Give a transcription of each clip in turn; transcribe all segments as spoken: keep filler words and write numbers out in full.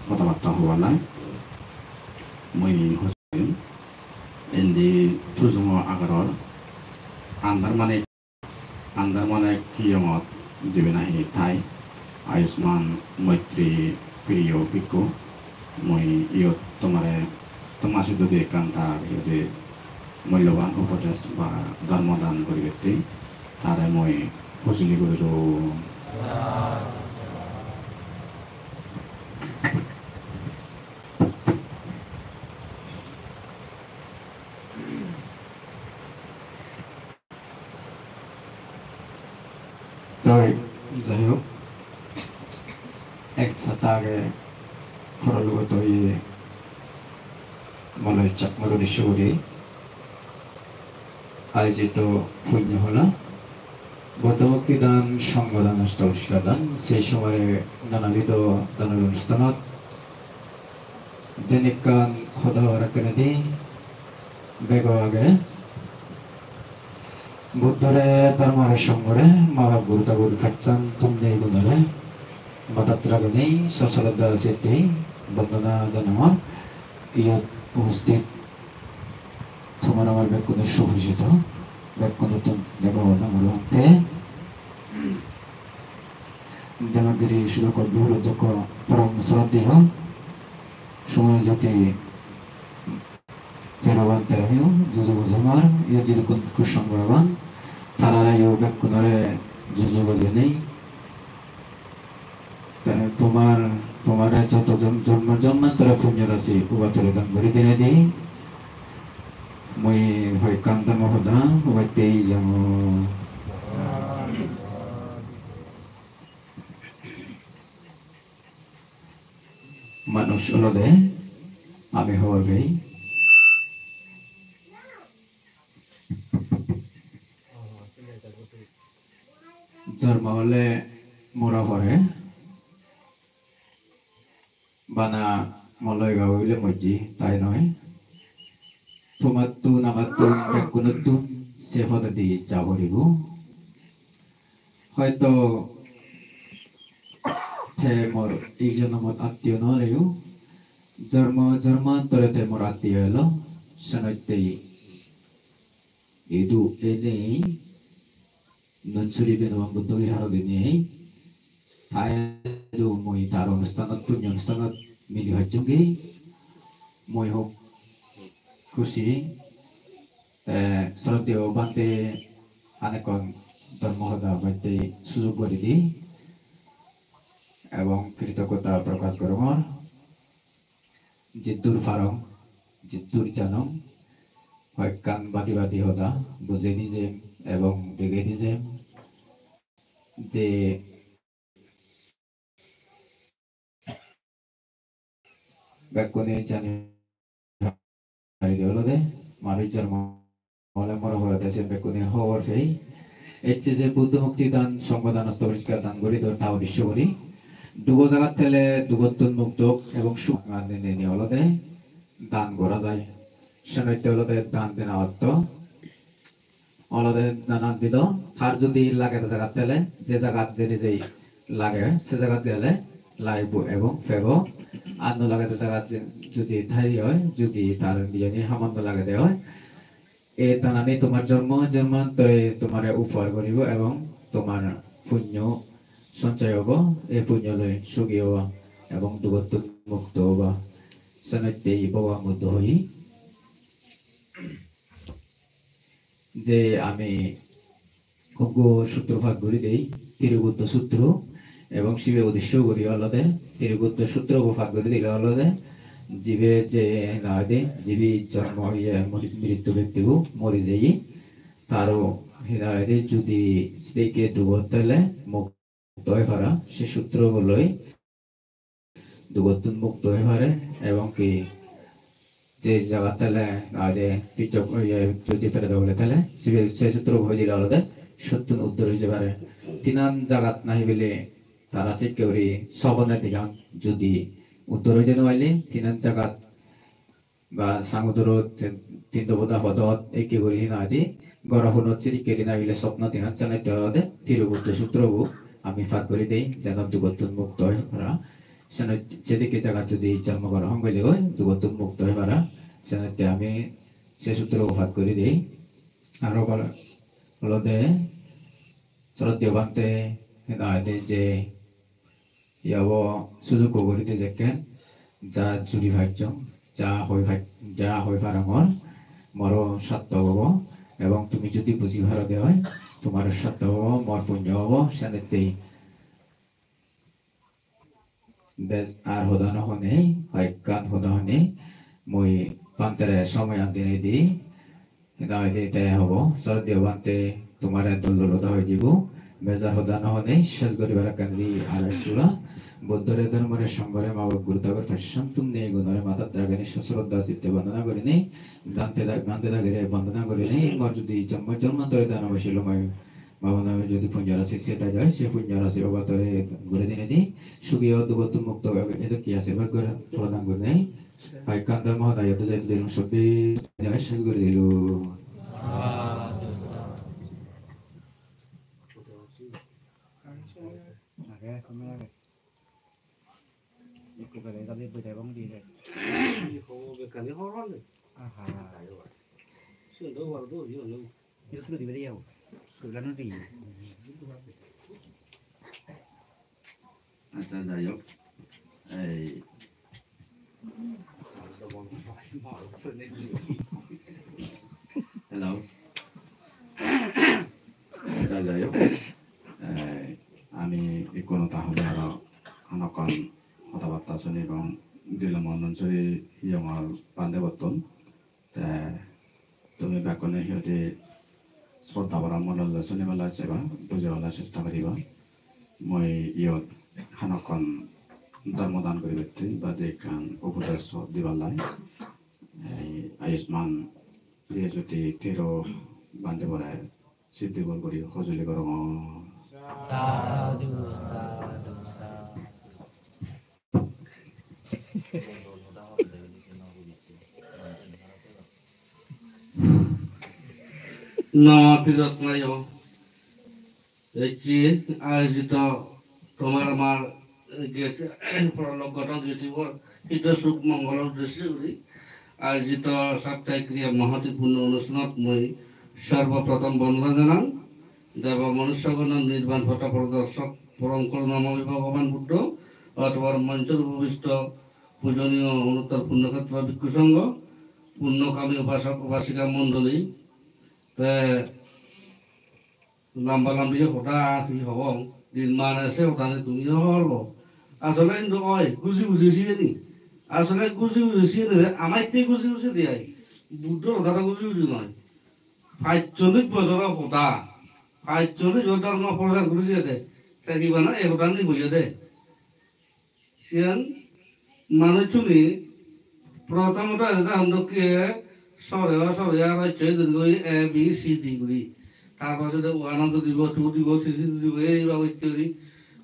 hodabatta hobar lai. Mui hochim indi Tujumo agaror andar mane andar mane kiyongot jibe nahi thai Ayushman Moitri Priyo Bhikkhu, mui iyot tomare toma sidu di ekkan tar iyot mulloban upodes ba dhormo dan guribatte tare mui hojoli gurirong. Toi, jai hok, ek sata age horologot oye mone hocche mone hocche guri ayojito punyo hola, Buddho murti dan, songho dan, ostoporiskar dan, sei somoye nanabidho dan onusthanot den ekkan hoda hobar ekkan edi bego age. Buddhore, dhormore, songhore, ma bap guru tabur pachan punyo gunore madat raginei sosroddha chitte bondona janangor. Iyot uposthit tomar amar bekkunor supojito, bekkunottun bego dangor bhante, Demagiri Sudhakar Bihur Odhyokko, porom sroddheyo Sumoy Jyoti Theravada Therahio, juju bojongor, iyot jidukkun bhikkhu songho agon, tarareyo bekkunore juju bojenei. Te tomar, tomare joto jon-, jonmo jonmantore punyo rasi ubatore dan guri dinei di, mui hoyekkan dhormo hoda hobatte jangor. Manuj olode ami hobor pei. Jormo ole mora pore, bana moloi gao bile mojje, tai noi. Tomattun, amattun, bekkunottun se podedi ja poribo. Hoito te mor ei jonomot attiyo no oleyo, jormo jormantore te mor attiyo elo, senottei idu enei, nun suri Benuwan Buddho Viharot enei, ta idu mui tar onusthanot, punyo onusthanot mili hojjongi, mui hub khushi. Te sroddheyo bhante hanekkon dhormo hoda hobatte sujog guri di ebong kritoggota prokash gorongor. Jiddur parong, jiddur janong, hoyekkan badi badi hoda bujei di jem ebong degei di jem je bekkune jani paride olode manuj jormo ole mora porede sen bekkune hobor pei. Ecche je Buddho murti dan, songho dan, ostoporiskar dan guri don ta uddesho guri. Dugo jagat thele dugottun mukto ebong suk anne nene olode dan gora jai. Senotte olode dan dena otto. Olode nanan bido, tar judi lagede jagat thele, je jagat jeni jei lage, se jagat gele laibo ebong pebo. Ar no lagede jagat je-, judi thai oi, judi tar iyeni haman no lagede oi, ei danani tomar jormo jormantore tomare upokar guribo ebong tomar punyo sonchoy obo, ei punyo loi sugi oba ebong dugottun mukto oba. Senottei Bhogoban Buddho hoye. Je ami huggo sutro pat guri dei, Tiribuddo sutro, ebong sibe uddesho guri olode, Tiribuddo sutro bo pat guri dile olode, jibe je hina hoide, jibe jormo oye mori-, mrittu bettibo mori jeye, taro hina hoide judi sedekke dugot thele muk- mukto oi para, se sutro bo loi dugottun mukto oi pare, ebong ki je jagat thele age pichok oye jodi pere dogole thele, sibe se sutro bo hoi dile olode sottun uddor oi jei pare. Tinan jagat nahi bile tara sekke guri sobone digan jodi uddor oi jei no palle, tinan jagat ba sangudurot tin deboda podot ekke guri hina hoide goro hunot sirikke dina bile sopno dinot senotte olode Tiribuddo sutro bo ami pat guri dei, jeno dugottun mukto oi para. Senotte sedokke jagat jodi jonmo grohon golle oi, dugottun mukto oi para. Senotte ami se sutro pat guri dei. Aro bal-, olode sroddheyo Bhante, hena hoide je, ye obo, sujukko guri de jekken, ja juri pacchong, ja hoi pac-, ja hoi parongor, moro sarthok obo, ebong tumi jodi buji paro de oi, tomaro sarthok obo, mor punyo obo, senotte bej ar hoda no honei, hoyekkan hoda honei, mui Bhantere somoyan dinei di, hena hoide te hobo, sroddheyo Bhante, tomare dol dol hoda hoi dibo, bej ar hoda no honei, sej guribar ekkan di ar ek jura, Buddhore, Dhormore, Songhore, ma bap guru tagor pachantum nei gunore madat ragenei sosroddha chitte bondona gurinei, Bhante da-, Bhante dagire bondona gurinei, mor jodi jonmo jonmantore dano besi lomai Baba name jodi punyo rasi se thai jai, se punyo rasi Baba tore guri dinei di, sugi o, dugottun mukto o, edokke ashirbad guri prodan gurinei. Hoyekkan dhormo hoda iyot jai dilung, soddi jai sej guri dilung. Age, hono age. Ekko gele gade bujai bong di he. Ei hobo bekkani hobor pande. Aha. Siyen do hobor do, iyen do. Idu tuli dibe de yabo. Tuli lanu di. Acha, jai hok. Ei. Hello. Acha, jai hok. Ei, ami ikkunu tahole aro hanokkon hodabatta sunibong Dilomon Nunsuri Hiyongor Bhante bottun. Te tumi bekkune hi hoide sroddha bhora monole sunibar lai seba, bujibar lai chesta guriba. Mui iyot hanokkon dhormo dan guribatte bade ekkan upodesh dibar lai. Ei Ayushman Priyajyoti Thero Bhante bore siddhi bol guri hojoli gorongor. Sadhu, sadhu, sadhu. নমো ত্রিরত্নায়। এই যে আয়োজিত তোমার আমার গীতি, পরলোকগত গীতিবর হিত সুখ মঙ্গল উদ্দেশ্য করি আয়োজিত সাপ্তাহিক ক্রিয়া মহতি পুণ্য অনুষ্ঠানত মই সর্বপ্রথম বন্দনা জানাং। দেব মনুষ্যগণ নির্বাণ পথ প্রদর্শক পরম করুণাময় ভগবান বুদ্ধ অথবা মঞ্চর উপবিষ্ট পূজনীয় অনুত্তর পুণ্যক্ষেত্র ভিক্ষু সংঘ, পুণ্যকামী উপাসক উপাসিকা মণ্ডলী, te lamba lambi hoda hi hobong, din mane se hodani tumi hobor po. Asole hintu oi, guji guji siyeni. Asole guji guji siyeni, amatte guji guji de ai. Buddho hodara guji guji noi. Pachchollish bojoro hoda, pachchollish bojor dhormo prochar guri jiyede, te hi bana ei hodani hoyede. Siyan manuchchune prothomot ejede hondokke sore o sore aro ecche guri guri A, B, C, D guri. Tar pore de one o dibo, two dibo, three dibo, ei bhabe ecche guri.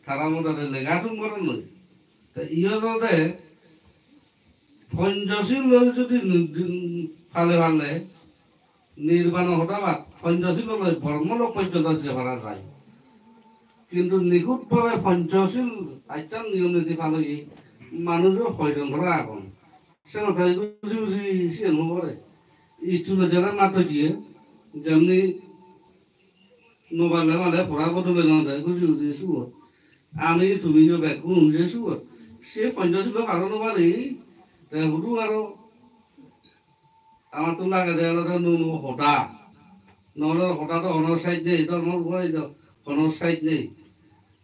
Tara modade lega thum goron noi. Te iyot olode Panchashil loi jodi ni-, ni-, pale pale nirbano hoda bad, Panchashil loi Brahmolok porjonto je para jai. Kintu nikhut bhabe Panchashil achar niyom niti pale manujo hoijon para agon. Seno tai buji buji siyen hobore. Ichchule jara matto jiye, jemni no pale male pora bodole no de, buji buji suot. Ami tumiyo bekkun je suot. Se Panchashilo paro no pari, te hudu aro amattun lagede olode nuo nuo hoda. Nole hoda do hono sej nei, dhormor ugure do hono sej nei.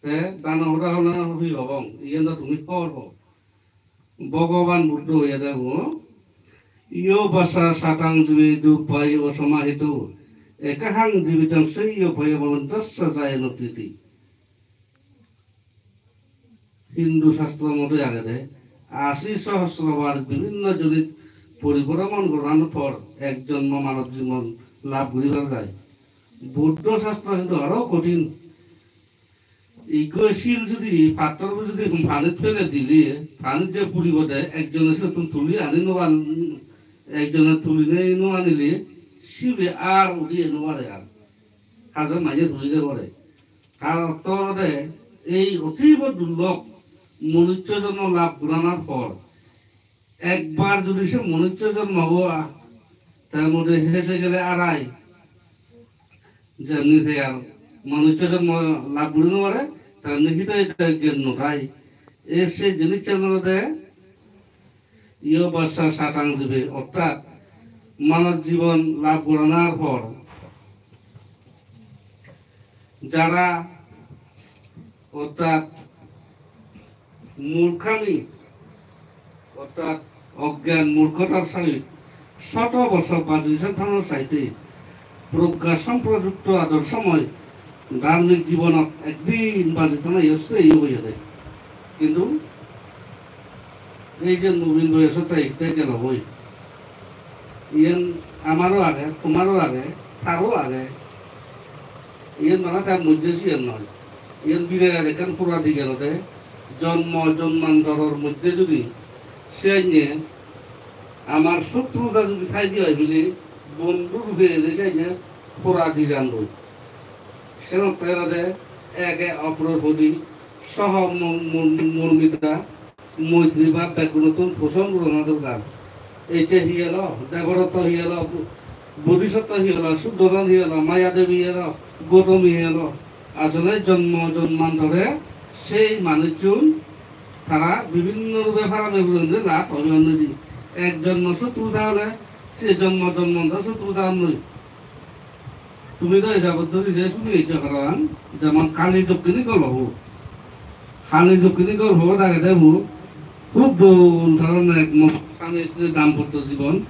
Te dano hoda hona hi hobong, iyen do tumi hobor po. Bhogoban Buddho hoyede bo, "Yo vassa satang jiveti uppayo samahito, ekahang jivitang seyyo bhayo bhavantasya jayano titi." Hindu shastro mote agede, ashi sohosro bar bibhinno jonit poribhromon gorar por ek jonmo manob jibon lab guribar jai. Buddho shastro hintu aro kothin. Ikko sil judi pattor judi panit pele dile, panit je puribo de, ekjone siyottun tuli ani no pan, ekjone tuli nei no anile, sibe ar udi no pare ar. Hajar manye tuli de pare. Tar ortho olode ei otibo durlob Manuccho jonmo lab goranar por ekbar jodi se manuccho jonmo obo, tar moddhe hese gele arai, jemni te ar manuccho jonmo lab guri no pare, temni hito hito gyan no thai. E se jinissan olode iyo bassa satang jibe, orthat manob jibon lab goranar por jara orthat murkhami, orthat ogyan murkhotar sahit shoto bosor baji thana saite progga somprojukto ador somoy dharmik jibonot ekdin baji thana iyo sreyo oye de. Kintu ei je nobin boyosotte ekte gelo hoi, iyen amaro age, tomaro age, taro age. Iyen mane tar moddhe siyen noi. Iyen birat ekkan puradi gelode, jonmo jonmantoror moddhe judi siyenne amar sotruta judi thaide oi bile bondhu rupe ene siyenne puradi jandoi. Senotte olode eke oporor proti soho mo-, mo-, mormita, moitri bhab bekkunottun poson gorana dorkar. Ecche hi elo, Debodotto hi elo, Bodhisotto hi elo, Suddhodon hi elo, Maya Devi hi elo, Gotomi hi elo. Asole jonmo jonmantore sei manuchun tara bibinno rupe parami purinei lab obe onnedi. Ek jonmo sotruta ole se jonmo jonmantor sotruta onnoi. Tumi do ejabot dhori je suni ejjo parapang, jemon Kali Jokkini golpo. Kali Jokkini golpo dagede bo hub dol, karon ek mo-, swami stri dampotto jibon,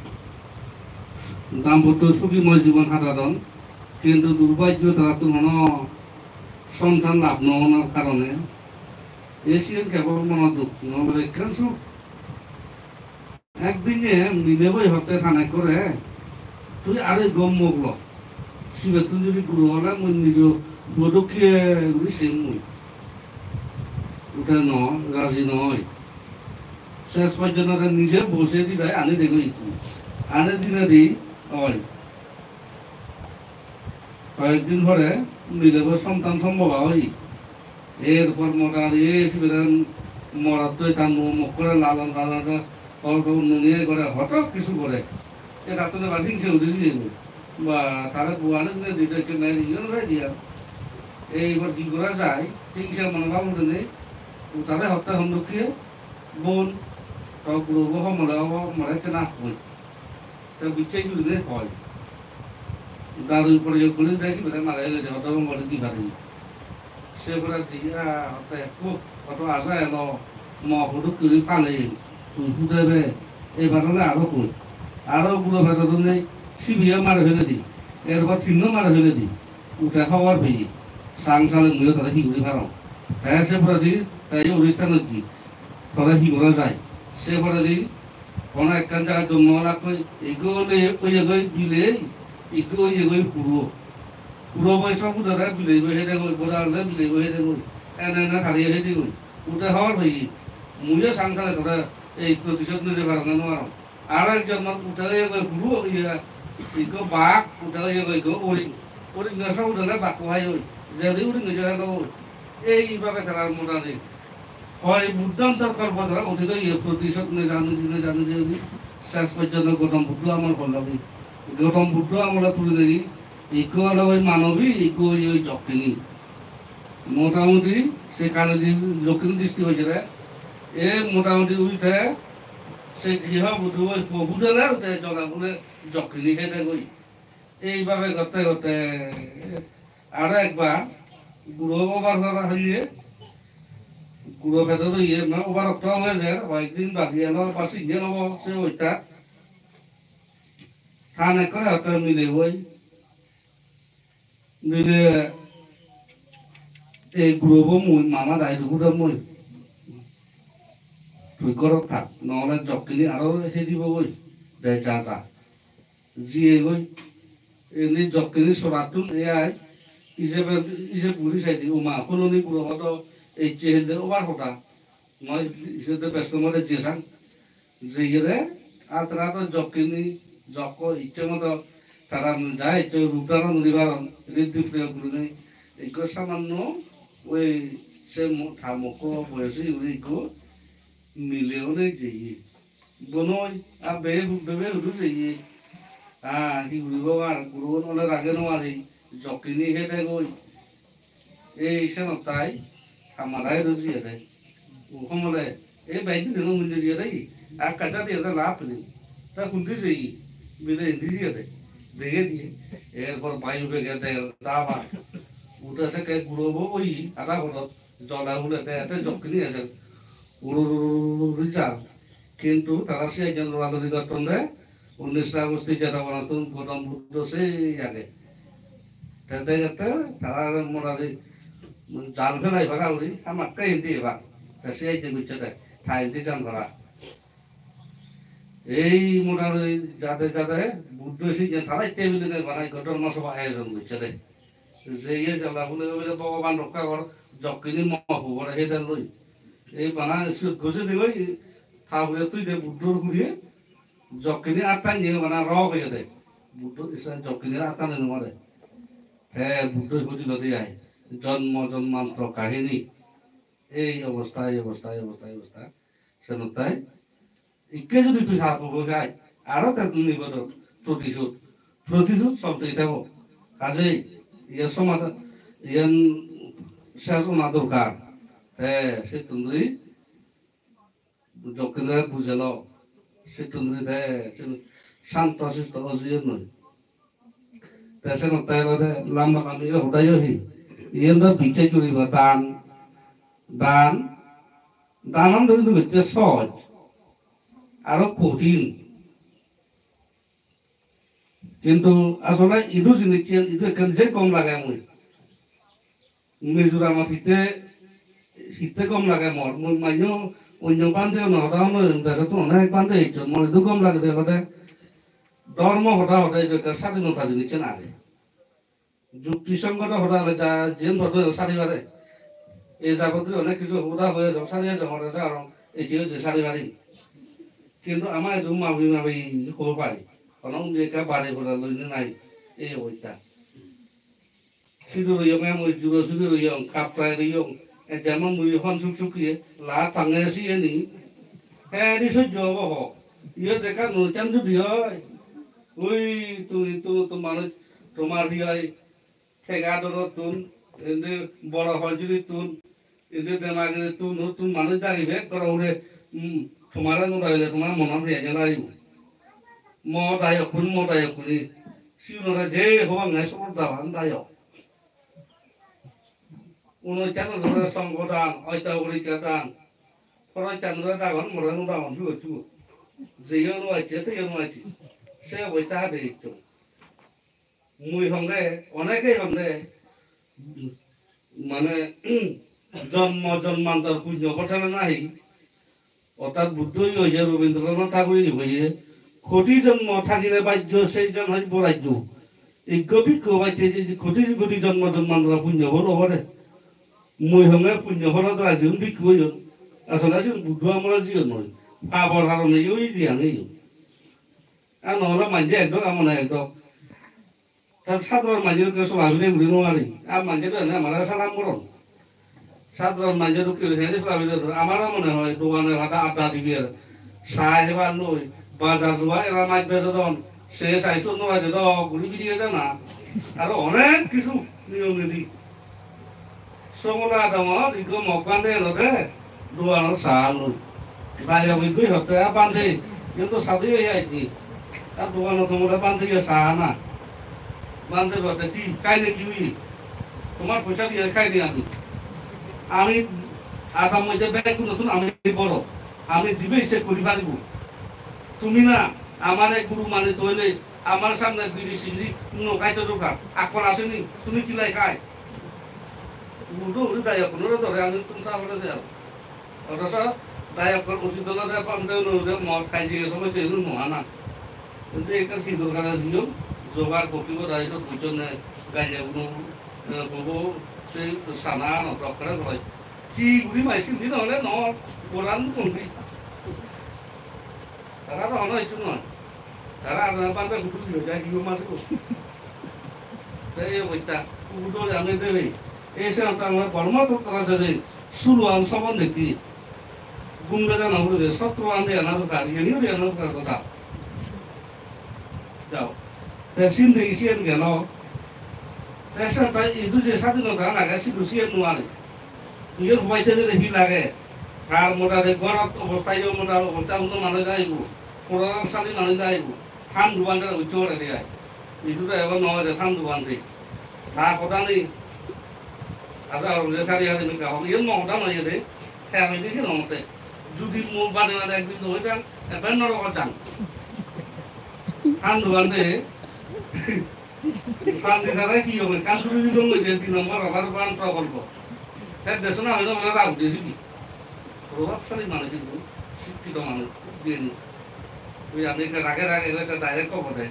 dampotto sukimoy jibon hadadon, kintu durbhagyo tarattun hono sontan lab no onar karone, ei siyen kebol mono duk, no ole ekkan suk. Ekdine milebo hotte sanek gore, "Tui aro ekko mok lo. Sibettun judi guro ole mui nijo puo dokke guri sem mui." Ute no, raji noi. Ses porjonto te nije bose di bai ani degoi ikku. Ani dinedi oi. Koyekdin pore milebo sontan sombhob oi. Erpor mota di sibere morotto ekkan mo-, mokkore lalon palon gore, hor hor nuniye gore, hoto kisu gore. E tattun ebar hingse udi jiyegoi. Ba, tare buane dine dide ekkene iyen oi diya. Eibar hi gora jai, hingse monobhab udinei, utare hotte hon dokke, "Bon, to gurobo homole obo, more ekkena hoi." Te bicche juri de hoi. Daru proyog guri de sibere mare ele de, hodo mongol di pari. Se pore di, ah, hote ekku, hoto asa elo, mo hudu kuri pale, tui hudebe, ebar ole aro koi. Aro guro pedot onne sibiyo mare fele di, erpor tinno mare fele di. Ute hobor peye, sang sale muiyo tore hi guri parong. Te se pore di, te ei onusthan ojji, tore hi gora jai. Se pore di, hono ekkan jagat jonmo olakkoi, ekko ole oyegoi bilei, ekko oyegoi huro. Huro boi sob udare bileibo hedegoi, gora ole bileibo hedegoi. Ene ene tariyo hedegoi. Ute hobor peye, muiyo sang sale tore ei protisod neje parong na no parong. Aro ekjon mor ute oyegoi huro, iye, ekko bak, ute oyegoi ekko oring. Oring no sob udare bakko hai oi. Jedi oring ojo helo oi. Ei babe tara mora nei. Hoi Buddho ontor kolpo tara otito iye protisod nejani, nejani je uni ses porjonto Gautam Buddho amol kollogi. Gautam Buddho amole tuli degi, ikko olo oi manobi, ikko oi oi jokkini. Motamuti se kale di jokkini disti hojere, e motamuti ui te se griho Buddho oi po hudele ute jona bole jokkini hede goi. Ei babe gotte gotte aro ekbar guro obar obar hoye, guro pedot oye, mane obar okto ong ejer, hoyekdin bagi elo, ba sinye obo se obosta. Than ekkore hotte mileboi. Mile ei gurobo mui mama dai dugu de mui. Tui gorot thak, nole jokkini aro hedibo goi. De ja ja. Jiyegoi, indi jokkini sorattun ei ai, ijebe, ijeb guri saide, "Uma, holoni guro hodo ecche helde obar hoda." Moi ijebe besto more jesang. Jeyede, ar tara do jokkini, jokko icche moto tara ja icche rup dharon guri paron, riddhi proyog gurinei, ekko samanno oi Se mo-, ta mokko boyosi guri ikko mile ole jeye. Bonoi, a be-, bebe hudu jeye. A, hi guribo ar, gurogun ole rage no pari, jokkini hede goi. Ei senottai, hamara edo jiyede. U homole, ei bai dine no munde jiyede, a kacha diyede lap ni. Ta hundi jeye, bile indi jiyede. Dege diye, erpor bayu bege de, daba. Uta sekke gurobo oi, ada hodot. Jola hule te, te jokkini ejer. Uru uru uru uru uru jar. Kintu tara se ekjon lora lori gotton de, unnisa bosti jeda banattun Gautam Buddho sei age. Te degette tara morari jal phelai para uri, hamakke indi ebar. Te se ekjon gocche de, ta indi jan para. Ei morari jade jade Buddho sei ekjon tara tebile banai ekko dhormo sobha ayojon gocche de. Jeye jala bole bole Bhogoban rokka gor, jokkini mo pubore he den loi. Ei bana sut goje de goi, ta hure tui de Buddhor hure, jokkini attan je bana ro hoye de. Buddho isa jokkini attan no mare. Te Buddho hudi gode ai. Jonmo jonmantor kahini. Ei obostha, ei obostha, ei obostha, ei obostha. Senottai ikke judi tui sat pogoi jai, aro te tui nibo to protisud, protisud soltei thebo. Kajei, iye somadhan, iyen ses ona dorkar. Te sittun duri jokkene bujelo, sittun duri te santo sisto ojiye noi. Te senotte olode lamba lamba ye hoda yo hi. Iyen do bicche juriba dan, dan, danan do hintu bicche sohoj, aro kothin. Kintu asole idu jinissan idu ekkan je gom lage mui. Mizoramot hitte, hitte gom lage mor. Mui manyo onyo bhante ono hoda hono, desottun onek bhante ejjon. Mor idu gom lagede olode dhormo hoda hode idu ekkan sadinota jinissan age. Jukti songoto hoda hole ja jiyen hodo sari pare. Ei jabotri onek hissu hoda hoye jong sari jong hoda ja arong ejje ejje sari pari. Kintu ama idu mabi mabi hobo pari. Hono undi ekka bare pore loine nai ei obosta. Sidu royong, em oi juro sidu royong, kaptai royong. E jemon mui hon suk suk iye, la tange siyeni. He ni sojjo obo ho. Iyo jekka nuchan judi oi. Ui, tumi tu, tu manuj, tomar hi oi, thega dorottun, indi boro hojurittun, indi demagirittun, huttun manuj dagibe, ekkore hure, um, tomare no dagile tomar monan hi age lagibo. Mo dayokkun, mo dayokkuni, sigunore je hobang nai sobor daban dayok. Uno channel ore songgo dan, oita uguri dan, poro channel ore dagon, more no dagon, hugo hugo. Jeyo no acche, teyo no acche. Se oita de ikko. Mui honge, onekei honge, mane, jonmo jonmantor punyo botele nahi. Orthat Buddho yo ye Rabindranath Tagore ye hoye, "Koti jonmo thagile bhagyo, sei jon hoi borajjo." Iggo bikko bacche je koti koti jonmo jonmantor punyo bol obode. Mui honge punyo bol do aji un bikko yo. Asole aji Buddho amole jiyo noi. Pabor harone yo idi ane yo. Ar no hole manje ekdom amone ekdom. Tar sadharon manje dokke solabile guri no pari. Ar manje do ene amare salam goron. Sadharon manje dokke guri hene solabile goron. Amaro mone hoi dogane hada adda dibe. Sa hebar loi. Bazar joa era maj bejodon. Se sai sunno baje do guri firiye jana. Aro onek kisu niyom niti. Somola adamot ikko mok bhante elode, doganot sa loi. Dayok ikko hotte, "A bhante, iyen to sadi oi aijje. A doganot tomare bhante iye sa ana." Bhante hotte, "Ki, kaine ki oye? Tomar poisa diye kaine ami? Ami adam moddhe bekkunottun ami boro. Ami jibe icche guri paribo. Tumi na amare guru mane toile amar samne biri sigiri no khaito dorkar. Akkol aseni, tumi kilai khai?" Udo uri dayokkunore dore ami tum ta hore de. Othocho dayokkun usit olode bhante unore mot khai diye somoy te unu no ana. Kintu ekkan hi dorkar age jiyon, jogar bokkibo dai to bujone gaile uno, eh, bobo se sana no dokkore gore. Hi guri mai sindi no hole no, goran guri. Tara do hono hissu noi. Tara adamot bhante hudu dilo jai, hiyo masibo. Te ei obosta, hudu dole ami debe. Ei se anta amar Borma to tara jade. Suluan sobon dekhi. Gum bejana hure de, sotro an de ana dorkar, iyeni hure ana dorkar hoda. Jao. Te sindi siyen gelo. Te se tai idu je sadinota an age, sidu siyen nuare. Iyen hobaite jene hi lage? Tar modare gorot obosta, iyo modar obosta, uno manuj aibo. Poro sali manuj aibo. Thandu bhante ucche gore de ai. Idu do ebo no de thandu bhante. Ta hoda nei. Aja aro je sari hari mi kahon. Iyen mo hoda noi de. Te ami disi no te. Judi mo bade bade ekdin do hoitan, eben norogot jan. Thandu bhante. Thandu bhante hi hobe? Thandu bhante dong hoide di nombor abar ban prokolpo. Te desona hoide bole rag de sibi. Probhabsali manuj hintu, sikkito manuj, geni. Ui ami ekka rage rage ekka direct hobo de.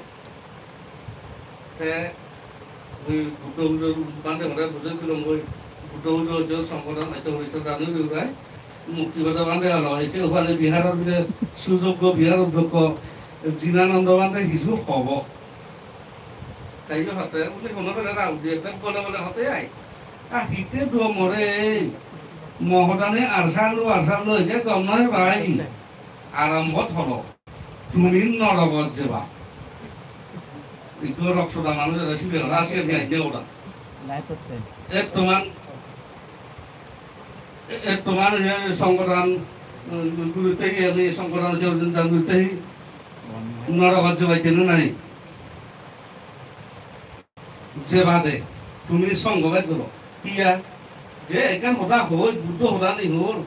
Te ui Buddho pujo bhante gore bujei dilongoi, Buddho pujo je songgodan ete horise dani ui gai, Muktibodo bhante holo, ete ubani biharor bidire sujoggo bihar odhyokko Jinananda bhante hissu hobo. Te iyo hotte, uni hono bele rag udiye, bek gole gole hotte ai. A hitte duo more, mo hodani arsal lo, arsal lo, ede gom noi bhai. Arambhot holo, tumi norogot jeba. Ikko rok soda manuj ede sibe holo, aske diye inde oda. Ettoman, ettoman ye songgodan, um, gurite ye ami songgodan jorjin dan gurite hi norogot jeba jene nai. Jebade tumi songho bej goro. Hiya? Je ekkan hoda hoi, Buddho hodani hor.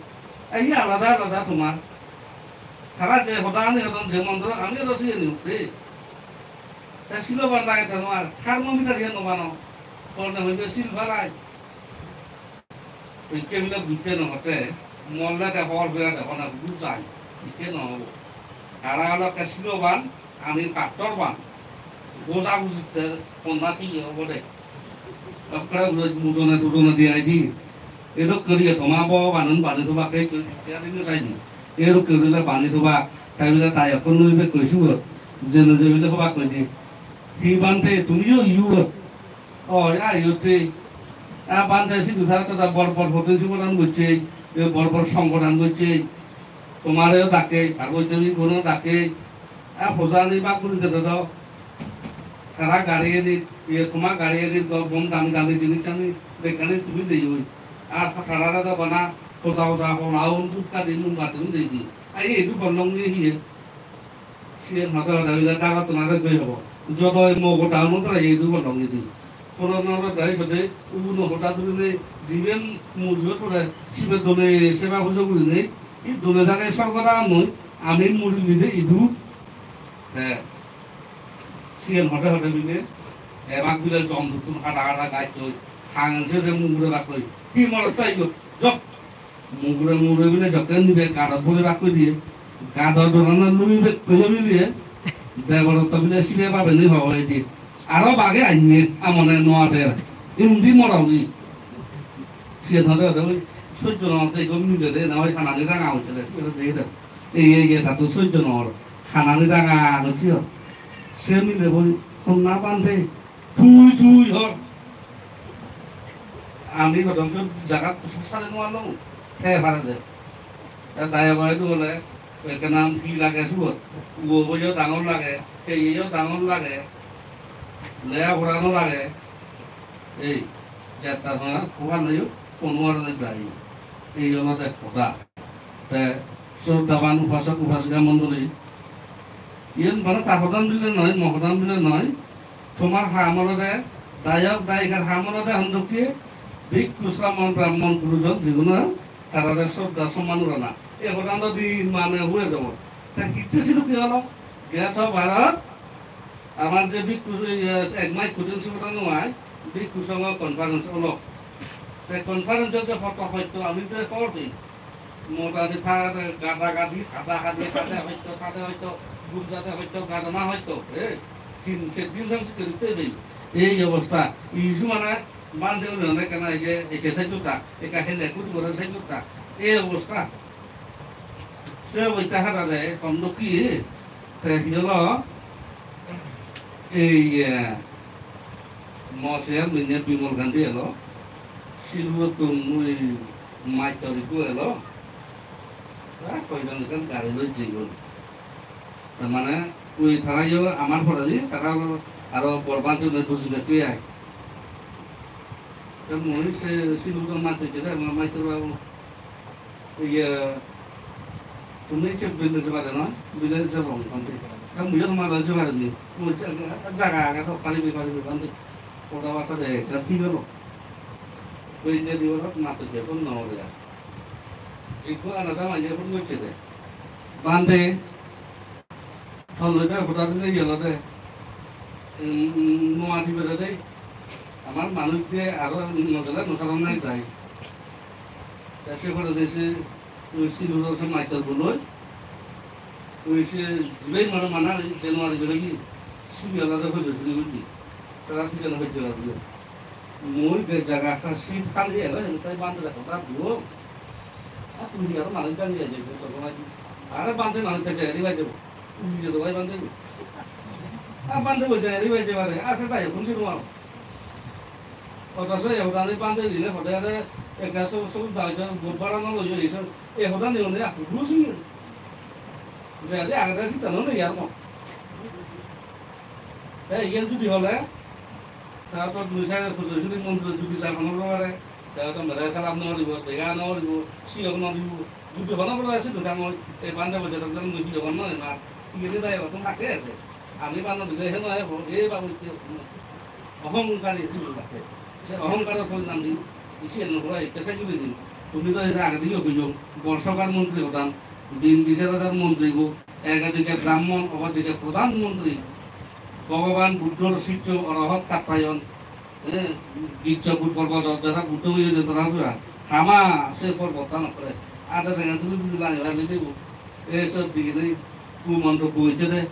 Ei alada alada tomar. Tara je hodani hodon, je montro, ami aro siyeni utte. Te siloban lage te tomar. Thermometer iyan no bano. Korne hoide sil balai. Ikke bile butte no hote, molle te hor bera de hona bujai, ikke no hobo. Tara olo ke siloban, ami pattor ban. Goja gujitte honna thiye obo de. Ekkere mujone tujone diyai di. Edok koriye toma bo banun bani thobak ke, ke, ke ari ne sai di. Edok korile bani thobak, tai bile tai ekkon nui bek koi sugot. Jene je bile thobak koi di. Hi bhante, tumiyo iyot. Oi, ai, iyot ei. A, bhante sidu tara tara bor bor hotel siboran gocche, ei bor bor songgodan gocche. Tomareyo dakke, Parbottiyo Bhikkhuno dakke. A, pojani bak guri dede do. Tara gari enit, iye, toma gari enit, gom gom dami dami jinisani bekkani tumi deyoi. Ar tarare do bana poja poja holaun, dhupkadi, mombatti un dei di. Ai, idu bollong ni hiye? Siyen hode hode bile dagottun aro doi hobo. Jodoi mogo town-ot rai idu bolong idi. Purona aro dai sode uguno hoda durinei jiben mujur pore sibe dole seba pujo gurinei, i dole dage sorgo dagon noi, ami murilide idu. Te siyen hode hode bile ebak bile jomduttun hada hada gaj hoi, hangen se se mugure bak hoi. Hi morot tai iyot? Jok! Mugure mugure bile jokke nibe gadot boi bak koi diye. Gadot dorana lumi bek koi bile. Deborotta bile sile babe ni hobor edi. Aro bage anye amone noa der. Indi morogi. Siyen hode hode oi sojjo no te gom mile de na oi hanani ranga hoite de. Siyen de de. Ei ei ei tatu sojjo no or. Hanani ranga hoche or. Se mile boi honna bante. Tui, tui, hor. Ami hodong sot jagat sari nw parlong. Te pare de. Te daya bai du hole, ekkan hi lage suot. Uo boyo dangor lage, teiyo dangor lage. Leya pora nw lage. Ei, jatta hona, kuhan nayo, kono ar ne dai. Ei olode hoda. Te sroddhaban upasok upasika mondoli, iyen bana ta hodan bile noi, mo hodan bile noi. Tomar ham olode, dayok dayikar ham olode hondokke, bhikkhu, sramon, brahmon, gurujon, jiguno tarare sroddha somman gorana. E hodan do di mane hue jabo. Ta hitte sidu ki olo? Geto Bharot, amar je bhikkhu, iye, ek maj kutin sibota noi, bhikkhu songho conference olo. Te conference je hoto hoito, ami te hobor pei. Motadi thagede gada gadi, hada hadi, hade hoito, hade hoito, gum jade hoito, gadana hoito, eh, tin ser din samsi kerite bei. Ei obosta, iju mane bhante uni onek kana ije, ije sai jutta, ekka hele kut gore sai jutta. Ei obosta. Se obosta harare, hom dokki, te hi holo, ei, eh, mo chairman-e Bimal Gandhi elo, Silhurottun ui Mastor ikko elo. Ar hoijon ekkan gari loi jeyon. Tar mane ui tarayo amar poredi, tara aro bor bhante loi buji bekkey ai. Te mui se sidu do mate jede, ama mastor babu. Iye, tumi se bile jebare noi, bile jebong bhante. Te muiyo tomar loi jebare ni. Mui ja-, jaga age to paribi, paribi bhante. Hoda bata de, ekka thik olo. Ui je diyorot mate jebong no ore. Ikko alada manye phone gocche de. Bhante, tolloide hoda dile iye olode, um, nuo dibe de, amar manuj de aro no gele no saron nai tai. Te se pore de se, ui sidu do se mastor bo loi, ui se jibe mane mana January gele ki, sibe olode hojo suri guri. Tara dijon hojo suri. Mui je jaga ha sit hali elo, hen tai bhante hoda dibo. A tumi aro manuj dagi aje, to goma di. Are bhante manuj ta jeri baje. Ui je do bhai bhante. A bhante bo jeri baje bare, a se tai kun si nuwa. Oto se e hoda ni bhante dile hoda are ekka so, so da ja, bo bara no lo yo iso. E hoda ni one a rusi. Jadi agada sit no ne yar mo. Te iyen judi hole, ta to mui sare pujo judi mondiro judi jar hono pore, ta to mere salam no goribo, dega no goribo, siyok no dibo. Judi hono pore se dukhan oi, ei bhante boje to mui siyok no na. Iyen dai ba tun ake ase. Ami bhante dile he no ebo, ei babu te ohongkari dile ake. Se ohongkar porinan di, isi eno pore eke se judi din. Tumi to era age diyo hoyo, borsogar montri hodan, din bichar ajar montri bo, ekdike Brahmon, opor dike Prodhan Montri, Bhogoban Buddhor siccho Orohot Kattyayon, eh, Gijjobur porbodot jara Buddho oye je tara pura, hama se porbottan okkore, ade tenga tuli tuli lani lani dibo. E sot digine ku montobbo gochche de,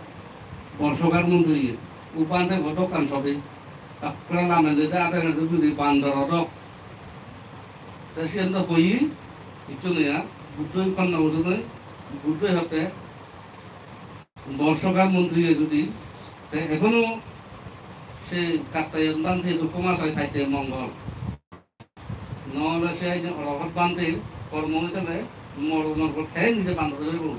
borsogar montri ye, u bhante bo dokkan sobe, ekkore lamele de ade tenga tuli tuli bandor odok. Te siyen do hoye, hissu nei ar, Buddho honna gochchede, Buddho hotte, borsogar montri judi, te ekhono se Kattyayon bhante judi koma sai thaite mongol. Nohole se ene Orohot bhante kormo oitele moronor por theng nije bandor oibo.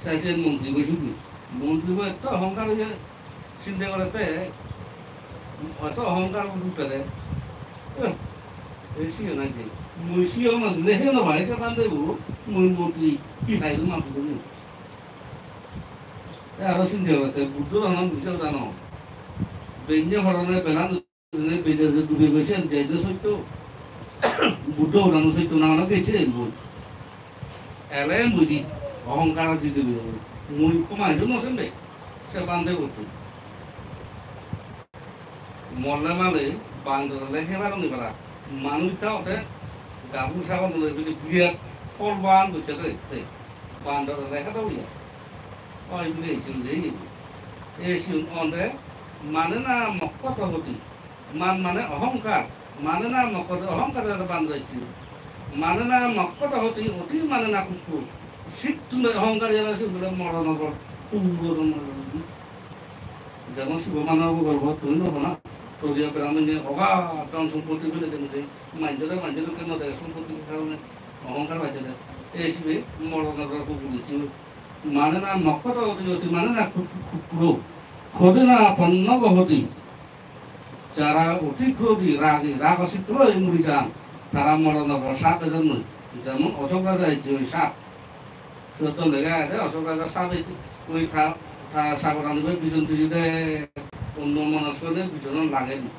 Sai se montri bo judi. Montri bo etto ohongkar oye sinte gore te, etto ohongkar udu pele. Eh, ei siyo nahi de. Mui siyo na dile he no bhai se bhante bo, mui montri hi sai dum apu dum. Te aro sinde gorette, Buddho dhormo bujhe jano. Benne horone belan dune benne je dube goise, je je sotto. Buddho dhormo sotto na hone beche en boi. Ele en boi di, ohongkar jide boi. Mui koma jo no sembe. Se bhante boi. Molle male bandor le hebar ni bara. Manuj ta ote gabu sagol mole bili birat polban gochche de. Bandor ole hedo oye. Oi bile ichun jei. E siun onde mane na mokkoto hoti. Man mane ohongkar. Mane na mokkoto ohongkar ere bandor ichun. Mane na mokkoto hoti oti mane na kukku. Sittun ohongkar ere siun bile moronor por. Puro moronor. Jemon Sibo Manobo golpo tumi no hona. Toriya Brahmone oga dhon sompotti bile de muje. Manjore, manjore keno de sompotti karone ohongkar bajede. E sibe moronor por kukku ichun. Mane na mokkoto hoti hoti mane na kuk-, kukkuro. Khodena pannago hoti. Jara oti krodi ragi, rago sittoi muri jan, tara moronor por sap ejon noi. Jemon Osok Raja ecche oi sap. Siyot do lega agede Osok Raja sap ecche, oi ta, ta sagorani bai bijon bijede, onno monoskone bijonan lagedi.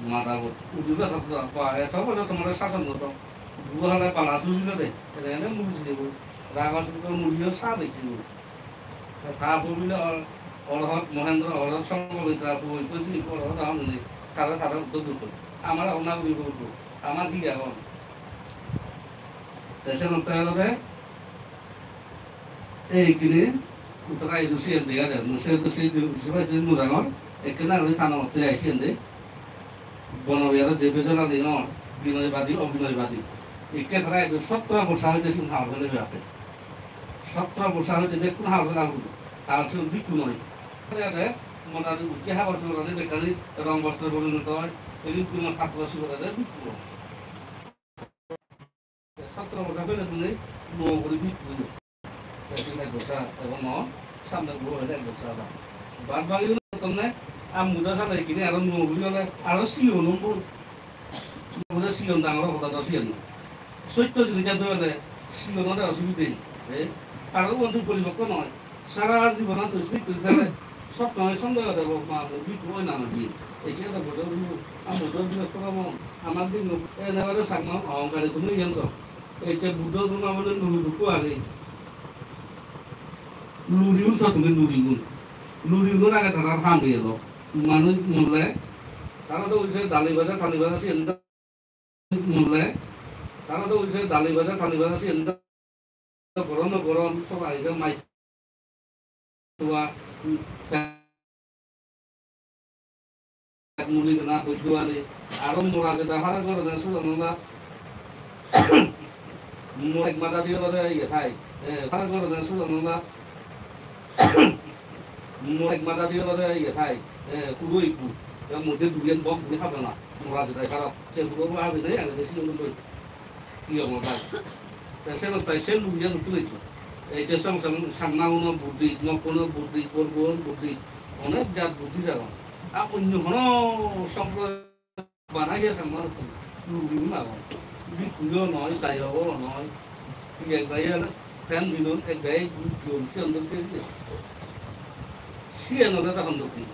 Mada bot. Udibe hotto, ba, eto bojor tomare sason gotto. Buo hale pala sujilo de. Ene ene muri jebo. Rago sittoi muriyo sap ecche oi. Ta po bile or-, Orhot Mohendro, Orhot Sambhavitra, po ikko jini Orhot agon jini, tara tara uddor dukko. Amar agon na guri guri, amar hi agon? Te senotte olode, ei ikkine, uttara idu siyen dega jar, mui se to se idu sibai jini mujangor, ekkena guri tano otte ai siyen de. Bono Biharo je bejonani or, binoybadi, obinoybadi. Ikke tara idu sotro borsa hoide sigun habor pele bebatte. Sotro borsa hoide bekkun habor pele agun. Ar sigun bikku noi. Ede monari ujje habor sugorani bekkani rong bostro poridono oi, edin tuma patro sugorade bikku oi. Obosta pele tumi nuo guri bit guri. Te tumi ek bosta, ebong no, samne guri hole ek bosta ba. Bad bagi guri tonne, am muda sale ikkine aro nuo guri hole, aro sigon obo. Nuo guri sigon dangor hoda do siyan no. Sotto jinis jani hole, sigon hole osubide nei. E, aro ubon tui poripokko noi. Sara jibonot tui sik tui thele sob somoi sondeho thebo, ma, mui bhikkhu oi na noi. Ecche to bojor bhikkhu, am bojor bhikkhu sora mon, amar din no, enebare Changma ohongkari tumi iyan to. Ecche Buddho dhormo bole luri bhikkhu age. Lurigun so tumi lurigun. Lurigun age tarar ham elo. Manuj morle, tara to hoise dali baja, thali baja, siyan morle, tara to hoise dali baja, thali baja, siyan to goron, goron, sob age mai tua, pet muli dena, bojjo ani, aro mora jeda, hara gorone, sudan ola, mora ek mada di olode iye thai, eh, hara gorone, sudan ola, mora ek mada di olode iye thai, eh, kuro ikku, ya mode duyen bok guri habana, mora jeda harap, se kuro bo abi nei, age de sigun doi. Hi obo bai? Te senottei se lugiyan uttu ecche. Ei je song song Changma uno Buddhist, Mokko uno Buddhist, Borgo uno Buddhist, onek jat Buddhist agon. Ar onyo hono somproday banaiye Changma uttun lugi un agon. Bhikkhu yo noi, dayogo noi. Hi ek bai aro Fan binon, ek gai gujjon, siyan dokke siye. Siyan olode hon dokke.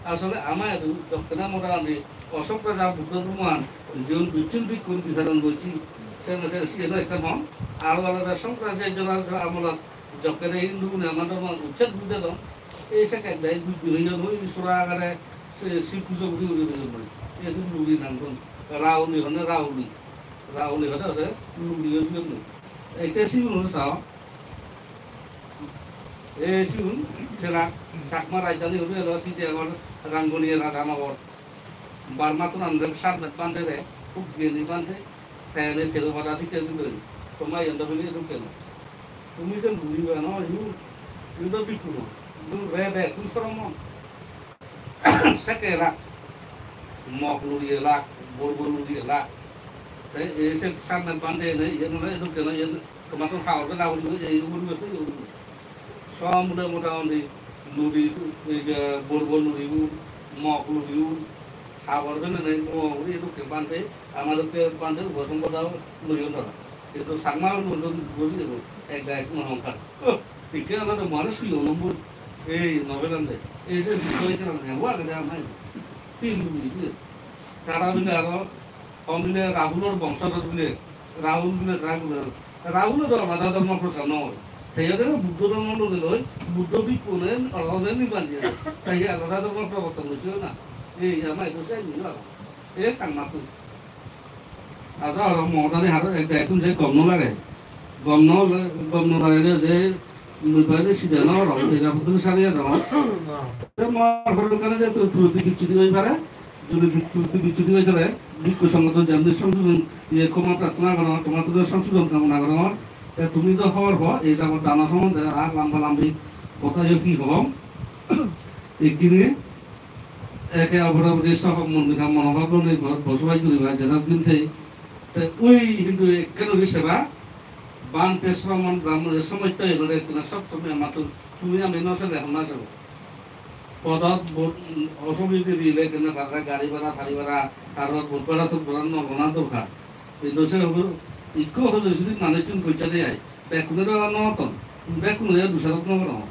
Asole ama edu jokkene motamuti Ashok raja Buddho dhormoan jiun bichchun bhikkhun bisaron gocche, sene se siyan ekkan hon. Aro olode Shankaracarya amolot jokkene Hindu gune ama dhormo ucched guri dedon. Ei sekke ek gai gujjon oyon, oi sora agare se Shiv pujo guri guri dedon. Ei se luri nang don. Rauli hone rauli. Rauli hode hode luri oi jiyegoi. Ei te sigun hode sao. Ei sigun sela Chakma rajdhani hode elo Sitiyagor, Rangoni, Radhanagor. Burma tun anode Sarnath Bhante re, hub geni Bhante, te ene Theravada dikke guri. Toma iyan do bili edu keno. Tumi jen buri ba no, iyu, iyu do bhikkhu no. Iyu re be, tui sromon. Sekke elak, Mok luri elak, Borgo luri elak. Te ei se Sarnath Bhante ene, iyen ole edokke noi, iyen tomattun habor bela guri, ei ugure se ugure. Sob mile motamuti luri, ei je Borgo lurigun, Mok lurigun, habor bela nei, mo guri edokke Bhante, ama dokke Bhante upasombodao loyon tara. Kintu Changma lurigun bujhi debo, ek gai ek ohongkar. Oh, ikke olode mane sigon omboi. Ei no belan de. Ei je bisoy ekkan ebo agede ama idu. Tin dui je. Tara bile aro, hon bile Rahulor bongsodor bile, Rahul bile tara bile. Rahul do alada dhormo prochar no oi. Te ode Buddho dhormo loi loi, Buddho bhikkhu ne, alada niban diye. Tai alada dhormo proborton gochche na. Ei ama idu sai ni aro. Ei Changma tu. Acha aro mo hodani haro ek daittun je gom no lage. Gom no, gom no lagile je mui bari sida no aro, ei jabot tumi sari aro. Te mo horokane je tu, tu, tu bichchudi oi pare, jodi tu, tu, tu bichchudi oi pare, bhikkhu songhottun jemni songsodon, iye khoma prarthona gorongor, tomattun songsodon kamona gorongor. Te tumi do hobor po, ei jabot dano sombonde ar lamba lambi hoda yo hi hobong. Ikkine eke oporo proti sohog monmika monobhab loi bo-, bosobas guriba, jena din thei. Te ui hintu ekkan uri seba, Bhante sromon brahmon somosta elode ekkena sob somoy amattun tumi ami no sele honna sebo. Podot bo-, osubide dile ekkena tara gari bhara, thari bhara, aro bot bhara, tuk bhara no gona dorkar. Hintu se hobo, ikko hojo jodi manuchun pojja de ai, bekkune do no ton, bekkune do dusarop no gorong.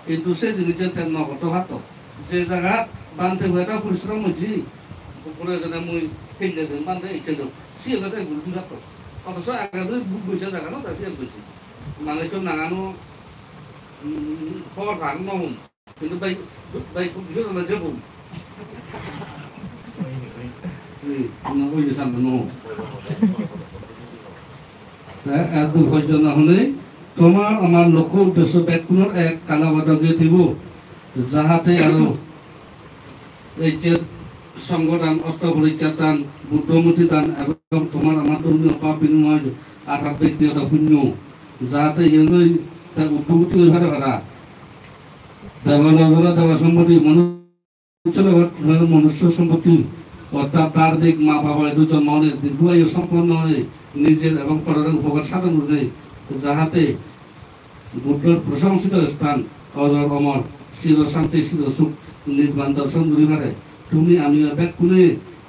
Hintu se jinis je te no gotte parto. Je jagat Bhante bo ekka porishrom gojje, proyojone mui hinne jen Bhante icche jok. Siyen te guri di parto. Othocho age dui buk gojje jaga no, ta siyen gojje. Manuchun nangano, mm, hobor pang no hum. Hintu bai, bai, bichon ole jebun. Ei, na oi je santo no. Te edu pojjonto hone, tomar amar lokko uddesho bekkunor ek kala badoge thibo, jahate aro ei je songho dan, osto porichar dan, Buddho murti dan ebong tomar amar dhormiyo pap binimoy ar bektigoto punyo, jahate iyenoi te uddogoti oi pare para. Debaloke deba sompotti, manusso logot manusso sompotti. অর্থাৎ ধার্মিক মা বাবা এদু জন্ম হনে দীর্ঘায়ু সম্পন্ন হয়ে নিজের এবং পরের উপকার সাধন করে, যাহাতে বুদ্ধর প্রশংসিত স্থান অজর অমর চির শান্তি চির সুখ নির্বাণ দর্শন করি পারে। তুমি আমি বেক্ষণে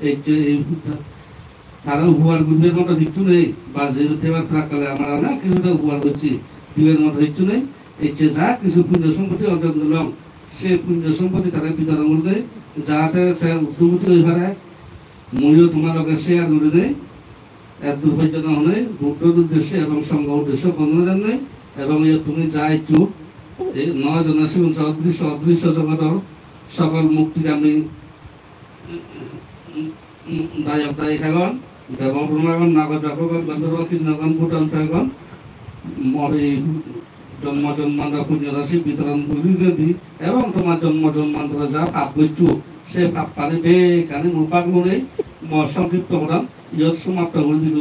এই যে এই তারা উপকার করবার মতো কিচ্ছু নেই, বা যে দেবার প্রাককালে আমরা অনেক কিছু তো উপকার করছি, দিবার মতো কিচ্ছু নেই। এই যে যা কিছু পুণ্য সম্পত্তি অর্জন করলাম, সেই পুণ্য সম্পত্তি তারা বিতরণ করে দেয়, যাতে তার উদ্যোগতি হয়ে পারে। ময়ও তোমার লগে শেয়ার করে দেয়। এক দুর্ভাগ্য না হলে বুদ্ধর উদ্দেশ্যে এবং সংঘ উদ্দেশ্যে বন্দনা জানাই। এবং ইয়ে তুমি যা ইচ্ছুক, এই নয় জনের সদৃশ্য অদৃশ্য জগতের সকল মুক্তিগামী দায়ক দায়িকাগণ, দেবব্রহ্মাগণ, নাগযক্ষগণ, গন্ধর্ব কিন্নরগণ, ভূতপ্রেতগণ, ম-, এই জন্ম জন্মান্তর পুণ্য রাশি বিতরণ করি যদি এবং তোমার জন্ম জন্মান্তরে যা পাপ করছো, সে পাপ পানি বেকানি মুপাক মনে ম-, সংক্ষিপ্ত প্রদান ইয়ত সমাপ্ত করে দিল।